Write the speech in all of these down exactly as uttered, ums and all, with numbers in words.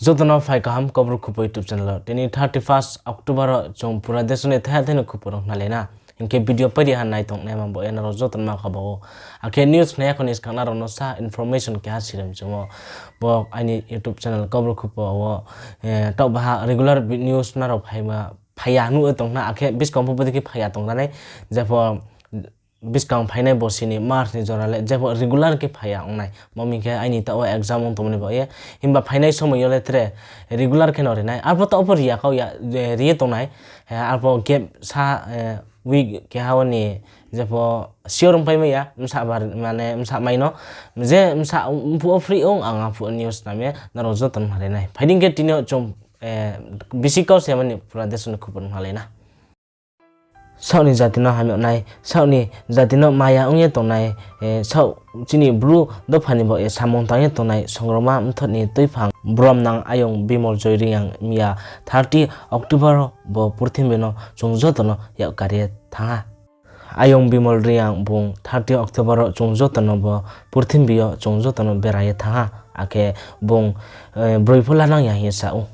Joto no phai kaham Kaubru Khupo YouTube channel wo. Tini thirty first October wo chung pura deso ni thaiha thai no khupo rao khnalai na. Hing khe video pai ri ha nai tongnai ma bo ye nrao joto no ma kha bao. Akhe news khna ya kho ni skang nrao no sa information keha sirim chungmo. Bo aini YouTube channel Kaubru Khupo wo, eh, taoh baha regular bi-, news nrao phai ma, phai ya nuh ye tong khna, akhe buskang pho bodei khe phai ya tong ra nai. Jepho buskang phainai borsi ni March ni jora le jepho regular khe phai ya ong nai. Mami khe aini taoh wo exam ong tongmo ni baoh ye. Himba phainai somoi yo le tre regular khe no ri nai. Arpho taoh pho ri ya kau ya, eh, ri ye tong nai. Eh, arpho gap sa, eh, week keha wo ni jepho sure ong pai mai ya, bsa bar, mane bsa mai no. Je bsa mphuh wo free ong, ang aphuh wo news nam ye nrao joto no ma ri nai. Phai di hing khe tini yo chung, eh, bisi kau se mani pura deso ni khupo no khnalai na. Saoh ni jati no hamyag nai, saoh ni jati no maya ong ye tongnai, eh, saoh chini Bru dopha ni baoh ye samung tang ye tongnai Songrongma Mthoh ni tuiphang bromnang Ayong Bimol Joy Reang miya thirty October wo bo purthimbi no chung joto no yak kar ye thanng ha. Ayong Bimol Reang bung thirty October wo chung joto no bo purthimbi yo chung joto no bera ye thanng ha, akhe bung, eh, broi pho lanang ya hing ye sa ou.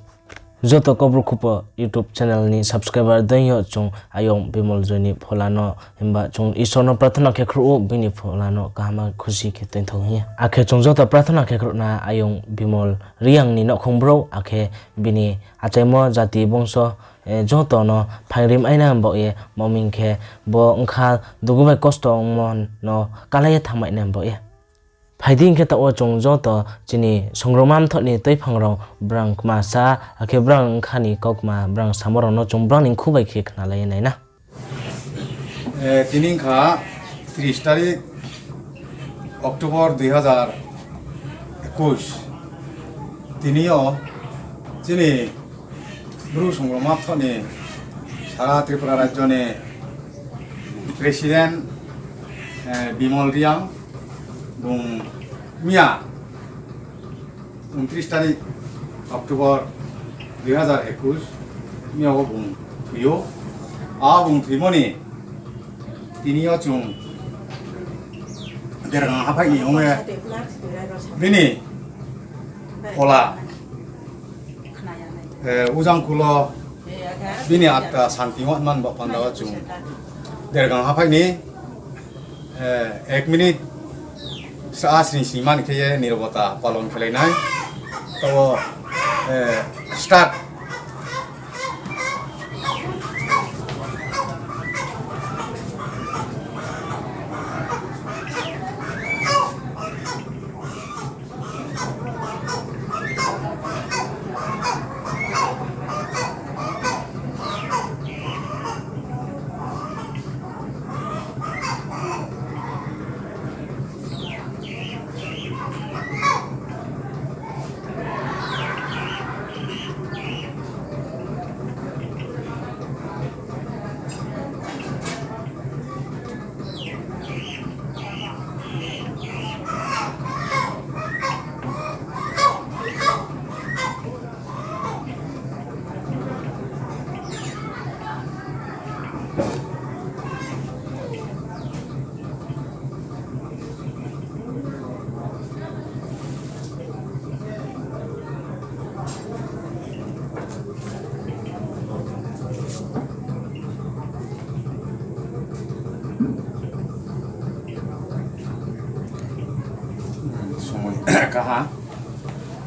Joto Kaubru Khupo YouTube channel ni subscriber dei yo chung Ayong Bimol Joy ni phola no, himba chung Isor no prarthana khe khruh ou, bini phola no kaham khusi khe tuinthou hing ye. Akhe chung joto prarthana khe khruh na Ayong Bimol Reang ni nouhkhong brouh, akhe bini achaimo jati bongso, eh, joto no phaingrim ainai baoh ye, mami khe bo ongkha dugu bai kosto ongmo no kalai ye thanngmai nai baoh ye. Phai di hing khe taoh wo chung joto chini Songrongma Mthoh ni tuiphang rao brang kma sa, akhe brang ongkha ni kaukma brang samo rao no chung brang ni mkhu bai khe khnalai ye nai na. Eh, tini ongkha tris tarik October dui hazar ekush. Tini yo chini Bru Songrongma Mthoh ni sara Tripura rajyo ni president, eh, Bimol Reang bung miya ঊনত্রিশ তারিখ অক্টোবর দুই হাজার একুশ, miya wo bung thoi ou. A bung thoimo ni tini yo chung Dergang haphai ni ong ye bini phola, eh, ujang kulo bini atta santi ongman ba panda wo chung Dergang haphai ni, eh, এক minute sa sring sring man khe ye nirobota palon khelai nai. Taoh, eh, start. Somoi kaha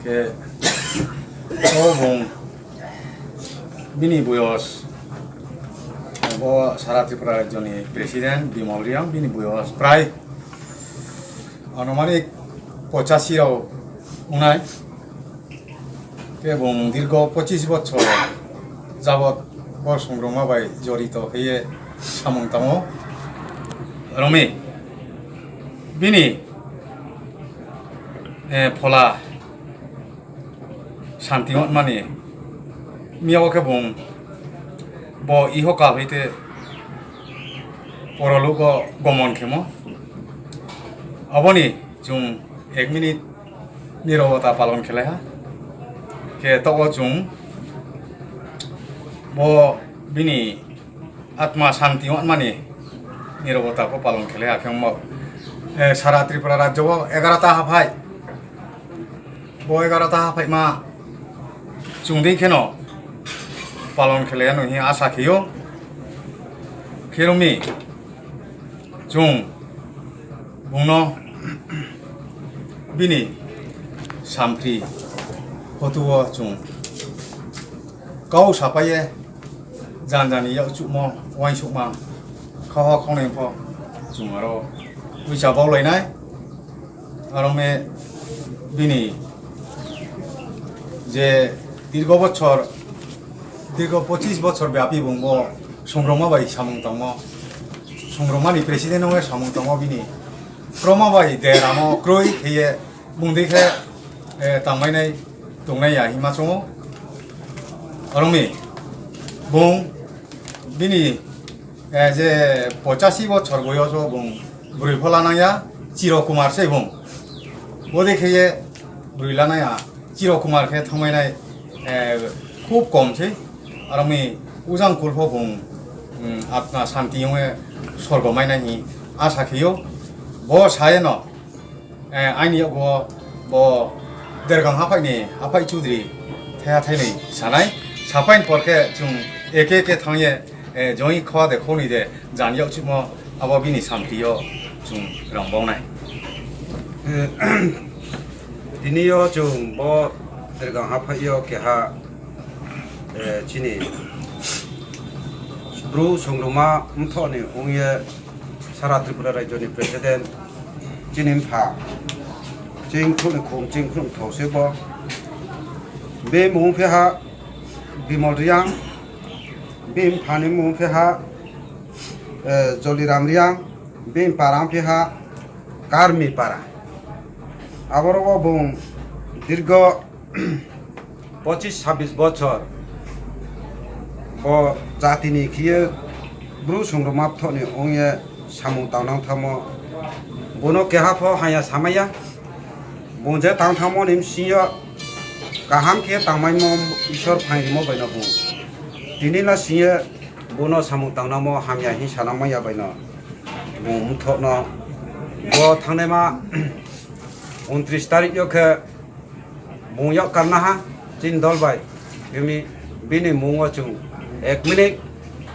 khe, o bung bini boyos, bo sara Tripura rajyo ni president Bimol Reang, bini boyos prai anumanik pochashi rao ong nai. Khe bung dirgo pochis bochor jabot bo Songrongma bai jorito khe ye samung tang ou. Aro mi bini, eh, phola santi ongman ni miya wo khe bung bo ihokal hoite porolok wo gomon khemo. Abo ni chung এক minute nirobota palon khelai ha. Khe taoh wo chung bo bini atma santi ongman ni nirobota pho palon khelai ha khe ongmo, eh, sara Tripura rajyo wo এগারোটা haphai, bo এগারোটা haphaima Chung dei kheno palon khelai ya no hing asa khe ou. Khe ro mi, chung bung no bini sampri photo wo chung kau sapai ye, jan jani yakchuhmo, uaingsouhma, khaha khaunai pho chung aro uicha baulai nai. Aro mi bini je দীর্ঘ বছর, দীর্ঘ পঁচিশ বছর ব্যাপী bung bo songrongma bai samung tangmo, songrongma ni president ong ye samung tangmo bini kroma bai deramo kroi khe ye bung dei khe tangmai nai tongnai ya hingma choung ou. Aro mi bung bini je পঁচাশি বছর বয়স wo bung broi pho lanang ya, চিরকুমার sei bung. Bodei khe ye broi lanang ya, চিরকুমার khe thanngmai nai খুব কম sei. Aro mi ujang kul pho bung atma santi ong ye sorgo mai nai hing asa khe ou. Bo sa ye no aini yakgo bo Dergang haphaih ni haphaih chudri thaiha thainoi sa nai. Sapai ni por khe chung eke eke thanng ye, join kha de khou ni de, jan yakchuhmo abo bini sampri yo chung rang bau nai. Tini yo chung bo Dergang haphaih yo keha chini Bru songrongma mthoh ni ong ye sara Tripura rajyo ni president chini mpha, ching khruh ni khum, ching khruh ni thou se bo. Bini mmung phi ha Bimol Reang, bini mpha ni mmung phi ha Joliram Reang, bini para phi ha Karmi para. Aboro wo bung দীর্ঘ পঁচিশ ছাব্বিশ বছর bo jati ni khe ye Bru songrongma mthoh ni ong ye samung tangnang thanngmo, bung no keha pho hamya samai ya. Bung je tang thanngmo ni bsing yo kaham khe tangmaimo Isor phaing rimo bai no bung tini la sing ye bung no samung tangnangmo hamya hing sanangmai ya bai no bung mthoh no bo thanngnaima ঊনত্রিশ তারিখ yo khe bung yak karna ha chini dol bai. Bini, bini mmung wo chung এক minute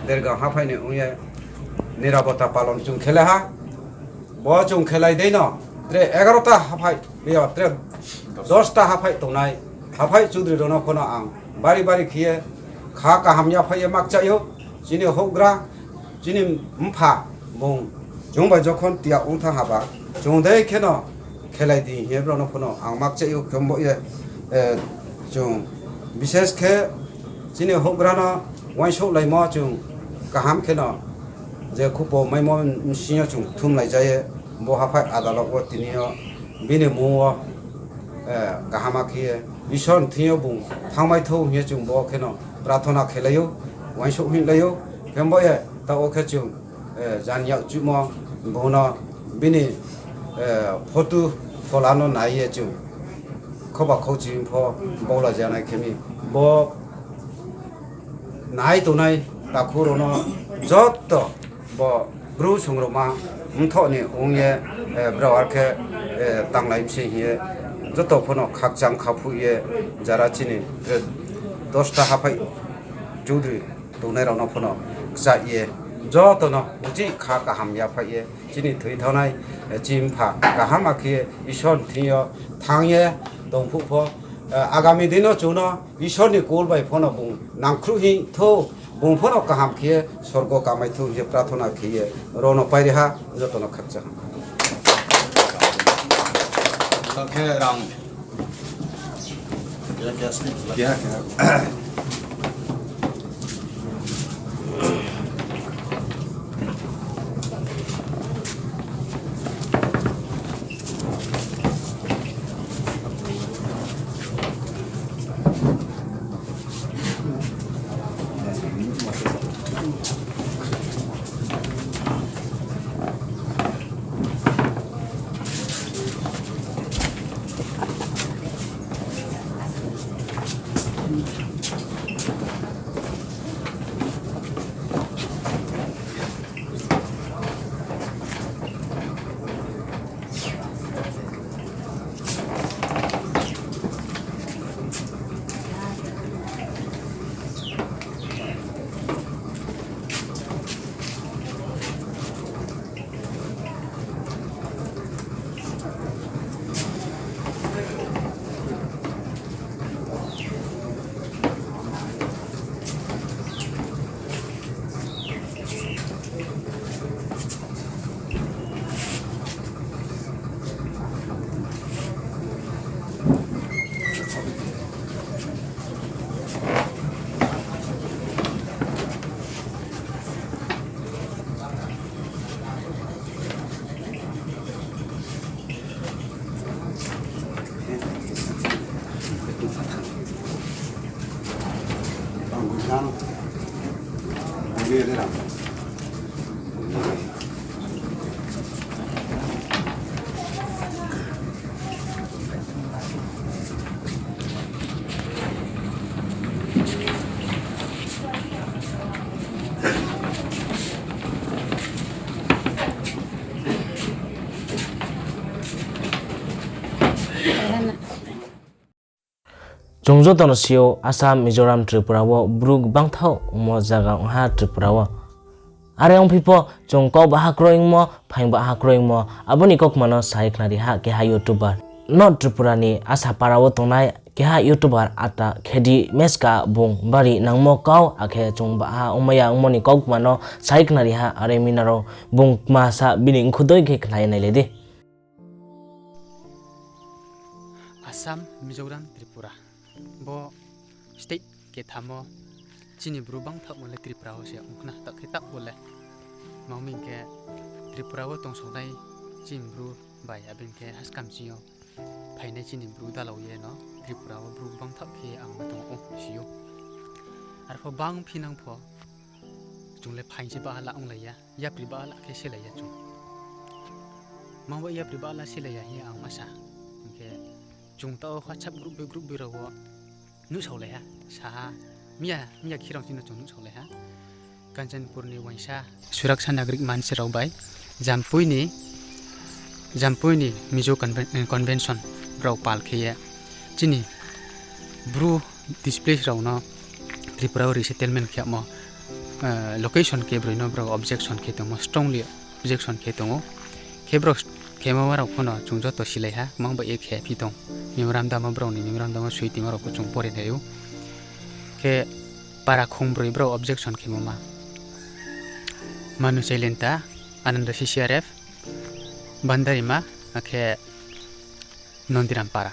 Dergang haphaih ni ong ye নিরবতা পালন chung khelai ha. Bo chung khelai dei no tre এগারোটা haphaih, yo tre দশটা haphaih tongnai haphaih chudri rao no pho no ang bari bari khe ye kha kaham yaphaih ye makchai ou. Chini houhgra, chini mpha bung chung bai যখন tia ong thanng haba, chung dei kheno khelai di hing ye brao no pho no ang makchai ou. Khembo ye chung বিশেষ khe chini houhgra no uaingsouhlaimo chung kaham kheno je khupo maimo bsing yo chung kthumlai ja ye bo haphaih আদালত wo tini yo bini mmung wo kaham khe ye Isor ni thing yo bung thanngmai thou hing ye chung bo kheno প্রার্থনা khelai ou, uaingsouh hinglai ou. Khembo ye taoh wo khe chung jan yakchuhmo bung no bini photo phola no nai ye chung khoba khouching pho baula ja nai khe mi. Bo nai tongnai takhu rao no joto bo Bru songrongma mthoh ni ong ye brao ar khe tanglai mi se hing ye joto pho no khakchang khaphuh ye jara chini দশটা haphaih chudri tongnai rao no pho no kchah ye joto no uchih kha kaham yaphaih ye chini thoi thanngnai chini mpha kaham khe ye Isor ni thing yo thanng ye tong phuh pho, আগামী দিন no chung no Isor ni kol bai pho no bung nangkhruh hing thou, bung pho no kaham khe ye sorgo kamai thou hing ye প্রার্থনা khe ye rao no pairi ha, joto no khakchang ha. Khe rang. Chung joto no si ou, Assam, Mizoram, Tripura wo Bru gbang thaoh ongmo zaga ong ha Tripura wo. Are ongphi pho, chung kau baha kroi ongmo, phaing baha kroi ongmo, abo ni kaukma no sai khnari ha keha YouTuber. No Tripura ni Asapara wo tongnai keha YouTuber ata khedi meska bung bari nangmo kau, akhe chung baha ongmai ya ongmo ni kaukma no sai khnari ha, are mi nrao bung kma sa bini khudoi khe khna ye nailai di. Assam, Mizoram, Tripura. Bo state ketham wo chini Bru bang thaohmo le Tripura wo se ong khna, taoh khe taoh bo le. Tma hing khe Tripura wo tongsaonai chini Bru bai, abo hing khe haskam chini yo phainai chini Bru dalao ye no Tripura wo Bru bang thaoh khe ang no tong ou si ou. Arpho bang phinang pho, chung le phaing se baha la onglai ya, yapri baha la khe selai ya chung. Mang ba yapri baha la selai ya hing ye ang ma sa. Hing khe chung taoh WhatsApp group bai group bai rao wo nuhsaolai ha, sa ha, miya, miya khirang chini chung nuhsaolai ha. Kanchanpur ni uaingsa Suraksha Nagarik Manch rao bai Jampui ni, Jampui ni Mizo Conven-, eh, Convention brao pal khe ye chini Bru displaced rao no Tripura wo resettlement khe yagmo, eh, location kebroi no brao objection khe tongmo, strongly objection khe tong ou. Khe brao khemo ma rao pho no chung joto silai ha, mang bai ye khe phi tong. Memorandum wo brao ni memorandum wo soi tongmo rao pho chung pore nai ou. Khe para khongbroi brao objection khemo ma. Manu Chailenta, Ananda C C R F, Bandarima, akhe Nondiram para.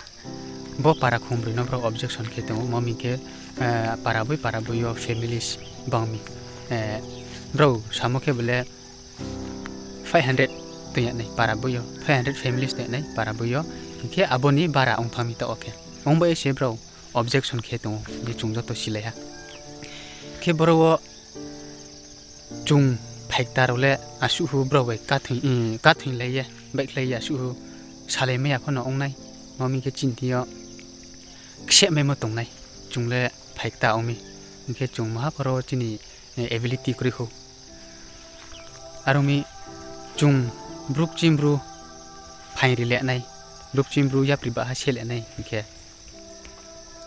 Bo para khongbroi no brao objection khe tong ou, ma hing khe, eh, para boi para boi yo families bang mi. Eh, brao samo khe bo le five hundred tong ya nai para boi yo, five hundred families tong ya nai para boi yo. Hing khe abo ni bara ong thanng mi taoh wo khe. Ong bai ye se brao objection khe tong ou, je chung joto silai ha. Khe boro wo chung phaikta rao le asuh hu brao bai kathoing, eh, kathoinglai ye, baihkhlai ye asuh hu salai mai ya pho no ong nai. Ma hing khe chini thing yo ksehmaimo tong nai. Chung le phaikta ong mi. Hing khe chung maha pho ro chini, eh, ability kroi hou. Are ong mi chung Bru kching Bru phaing ri le nai, Bru kching Bru yapri baha se le nai hing khe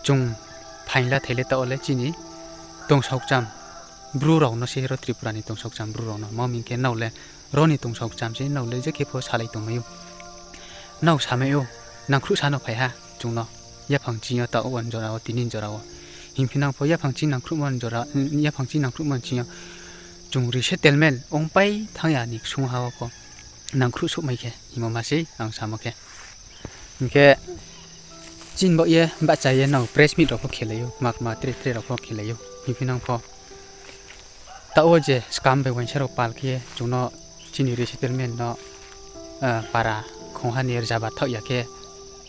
chung phaing la thai le taoh wo le chini tongsaokcham Bru rao no se, ro Tripura ni tongsaokcham Bru rao no. Ma hing khe nrao le ro ni tongsaokcham se, nrao le je khe pho salai tongmai ou. Nrao samai ou, nangkhruh sa no phai ha chung no. Yaphang ching yo taoh wo jora wo, tini jora wo. Hing phinang pho yaphang ching nangkhruhmo jora, yaphang ching nangkhruhmo ching yo chung resettlement ongpai thanng ya ni ksung ha wo pho nangkhruh souhmai khe hingmo ma sei ang samo khe. Hing khe chini baoh ye bahcha ye nrao press meet rao pho khelai ou, kma kma tre tre rao pho khelai ou. Hing phinang pho taoh wo je skam bai uaingsa rao pal khe chung no chini resettlement no, eh, para khongha ni rzaba thaoh ya khe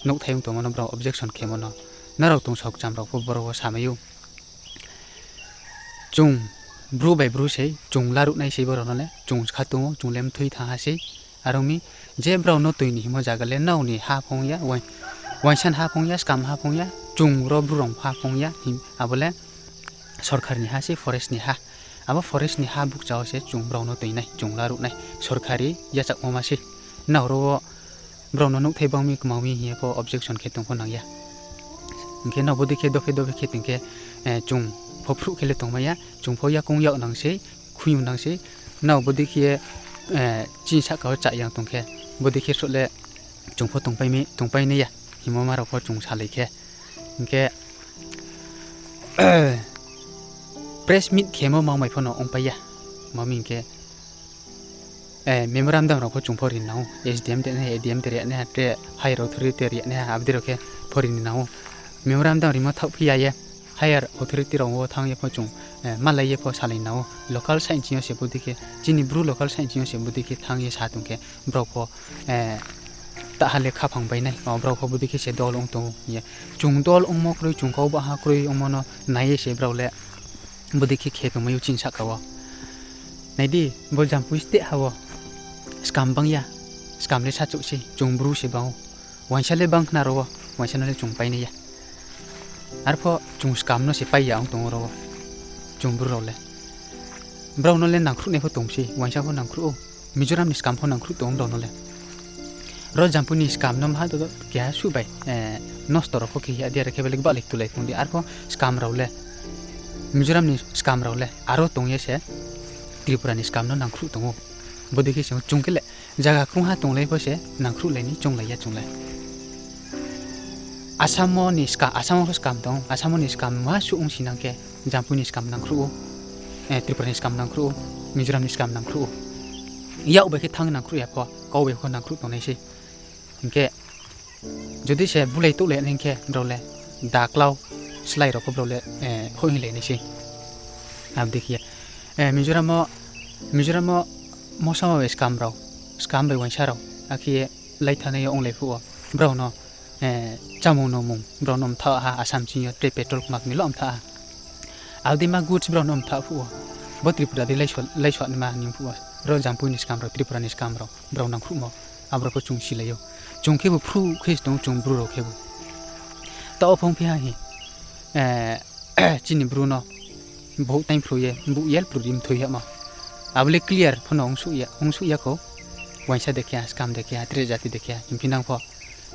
nouhthai ong tongmo no brao objection khemo no nrao tongsaokcham rao pho boro wo samai ou. Chung Bru bai Bru sei, chung laruh nai sei boro no le, chung kha tong ou, chung le mthui thanng ha sei. Are ong mi je brao no toi ni hingmo zaga le nrao ni ha phung ya, uaing-, uaingsa ni ha phung ya, skam ha phung ya, chung ro Bru rao ha phung ya, hing, abo le sorkar ni ha sei, forest ni ha. Abo forest ni ha bukcha wo se chung brao no toi nai, chung laruh nai, sorkari yachakmo ma sei. Nrao ro wo brao no nouhthai bang mi kmang mi hing ye pho objection khe tong pho nang ya. Hing khe nrao bodei khe dophe dophe khe tong khe, eh, chung pho phruh khe le tongmai ya, chung pho yakoung yag nang sei, khuiyong nang sei, nrao bodei khe, eh, chini sahka wo chayang tong khe, bodei khe sroh le chung pho tongpai mi, tongpai nai ya, hingmo ma rao pho chung salai khe. Hing khe, press meet khemo mang bai pho no ongpai ya. Ma hing khe, eh, memorandum rao pho chung pho ri nang ou, S D M de nai, A D M de ri nai, tre higher authority ri nai, abodei rao khe pho ri nang ou. Memorandum rimo thaoh phi ya ye, higher authority rao wo thanng ye pho chung, eh, malai ye pho salai nang ou. Local side ching yo se bodei khe, chini Bru local side ching yo se bodei khe thanng ye sa tong khe, brao pho, eh, taha le khaphang bai nai, o, brao pho bodei khe se dol ong tong ou hing ye. Chung dol ongmo kroi, chung kau baha kroi ongmo no nai ye se brao le Bodei khe khe tongmai ou chini sahka wo. Nai di, bo Jampui state ha wo. Skam bang ya. Skam le sachouh se, chung Bru se bang ou. Uaingsa le bang khna ro wo, uaingsa no le chung painai ya. Arpho chung skam no se pai ya ong tong ou ro wo. Chung Bru rao le. Brao no le nangkhruhnai pho tong se, uaingsa pho nangkhruh ou. Mizoram ni skam pho nangkhruh tong ou brao no le. Ro Jampui ni skam no maha do keha suh bai, nosto rao pho khe ya di, are khe bele gbahlai tulai phung di. Arpho skam rao le, Mizoram ni skam rao le aro tong ye se Tripura ni skam no nangkhruh tong ou. Bodei khe se chung khe le zaga krungha tonglai pho se nangkhruhlai ni chounglai ya chung le. Asamo ni ska-, Asamo pho skam tong ou, Asamo ni skam maha suh ong sinang khe, Jampui ni skam nangkhruh ou, Tripura ni skam nangkhruh ou, Mizoram ni skam nangkhruh ou. Yak bai khe thanng nangkhruh ya pho, kau bai pho nangkhruh tongnai sei. Hing khe, jodi se bulai touhlai nai hing khe, brao le daklau, slái rao pho brao le, hoih hinglai nai sei. Abo dei khe ye, Mizoram wo, Mizoram wo mosama bai skam rao, skam bai uaingsa rao, akhe ye laithanai yo onglai phuh wo, brao no, chámung no mung brao no mthaoh ha, Assam ching yo tre petrol kma kni lo mthaoh ha. Abo dei ma goods brao no mthaoh phuh wo, bo Tripura dei laiso-, laisonaima hing phuh wo, ro Jampui ni skam rao, Tripura ni skam rao, brao nangkhruhmo, abo rao pho chung silai ou. Chung khebu phruh khe se tong ou, chung Bru rao khebu. Taoh wo phong phi ha hi, chini Bru no bouh taingphru ye, bouh yelphru ri mthoi yagmo. Abo le clear pho no ongsouh ya, ongsouh ya khou. Uaingsa de khe ha, skam de khe ha, tre jati de khe ha, hing phi nang pho.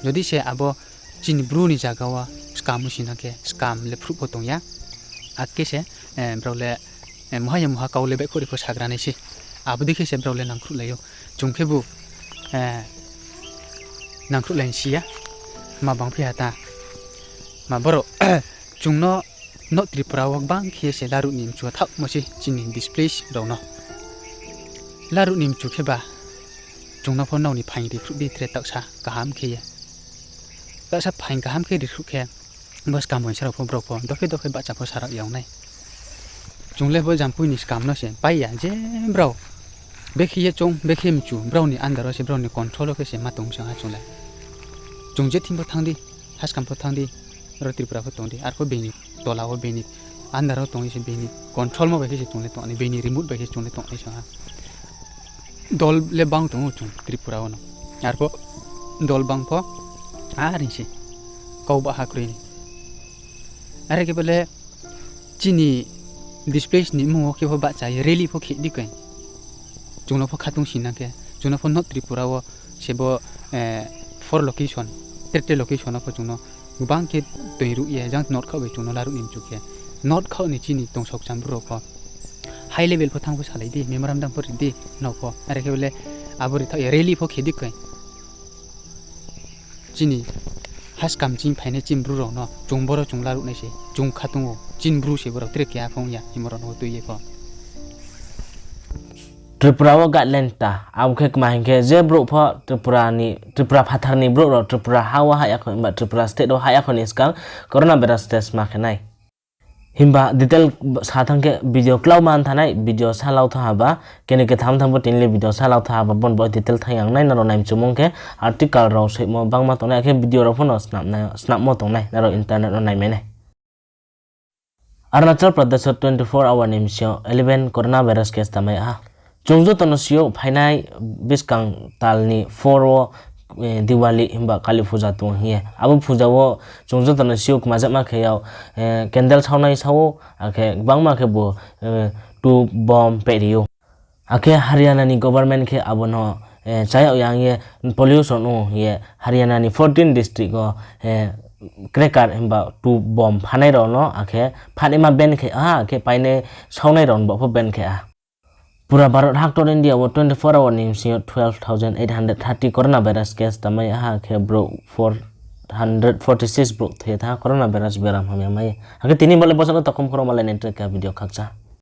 Jodi se abo chini Bru ni zaga wo skam ong sinang khe, skam le phruh pho tong ya. Akhe se, brao le, muha ya muha kau le baihkhouh ri pho sagra nai sei. Abo dei khe se brao le nangkhruhlai ou. Chung khebu, nangkhruhlai si ya. Ma bang phi ha ta. Ma boro, chung no North Tripura wo gbang khe se laruh ni mchu thaohmo sei chini displace rao no. Laruh ni mchu khe ba, chung no pho nrao ni phaing ri phruh di tre taohsa kaham khe ye. Taohsa phaing kaham khe ri phruh khe, bo skam uaingsa rao pho brao pho, dophe dophe bahcha pho sarao ya ong nai. Chung le bo Jampui ni skam no se pai ya, je brao. Bekhe ye choung, bekhe mchu, brao ni under wo se, brao ni control wo khe se ma tong se ha chung le. Chung je thing pho thanng di, ha skam pho thanng di, ro Tripura pho tong di, arpho bini tola wo bini under wo tong ye se bini control mo bai khe se chung le tong nai, bini remote bai khe chung le tong nai se ha. Dol le bang tong ou chung Tripura wo no. Arpho dol bang pho, are se. Kau ba ha kroi ni. Are khe bo le chini displace ni mmung wo khe pho bahcha ye rally pho khe di khe. Chung no pho khatung sinang khe, chung no pho North Tripura wo se bo, four location, tre tre location wo pho chung no gbang khe toing ruh ye, jang North khaoh bai chung no laruh ni mchu khe. North khaoh ni chini tongsok cham Bru rao pho high level pho thanng pho salai di, memorandum pho ri di, nrao pho. Are khe bo le abo ri thaoh ye rally pho khe di khe. Chini ha skam ching phainai chini Bru rao no chung boro chung laruh nai se, chung khatung ou, chini Bru se brao tre keha phung ya, himo rao no tui ye pho. Tripura wo guideline ta, abo khe kma hing khe je brouh pho Tripura ni, Tripura phathar ni brouh rao Tripura ha wo hah ya kho, himba Tripura state wo hah ya kho ni skang coronavirus test ma khe nai. Himba detail sa thanng khe video klau man thanai, video sa lau tha haba, keni ketham tham bo tini le video sa lau tha haba, bon bo detail thanng yang nai, nrao nai mchumung khe article rao soimo bangma tongnai, akhe video rao pho no snapmo tongnai, nrao internet no naimai nai. Arunachal Pradesh wo twenty four hour ni bsing yo eleven coronavirus case tamai ha. Chung joto no si ou, phainai buskang tal ni four wo, Diwali himba Kali puja tong hing ye. Abo puja wo chung joto no si ou, kmajama khe yag, candle saonai sa ou, akhe gbangma khe bo, tube bomb pehri ou. Akhe Haryana ni government khe abo no, chayag yang ye pollution ong ye Haryana ni fourteen district wo, cracker himba tube bomb phanai rao no akhe phanima ban khe ha, akhe painai saonai rao no bo pho ban khe ha. Pura Bharat haktor India wo twenty four hour ni bsing yo twelve thousand eight hundred thirty coronavirus case tamai ha, akhe brouh four hundred forty six brouh thoi tha coronavirus beram hamya mai. Akhe tini bo le bosong no tokhom khoro malai nai tre ka video khakcha.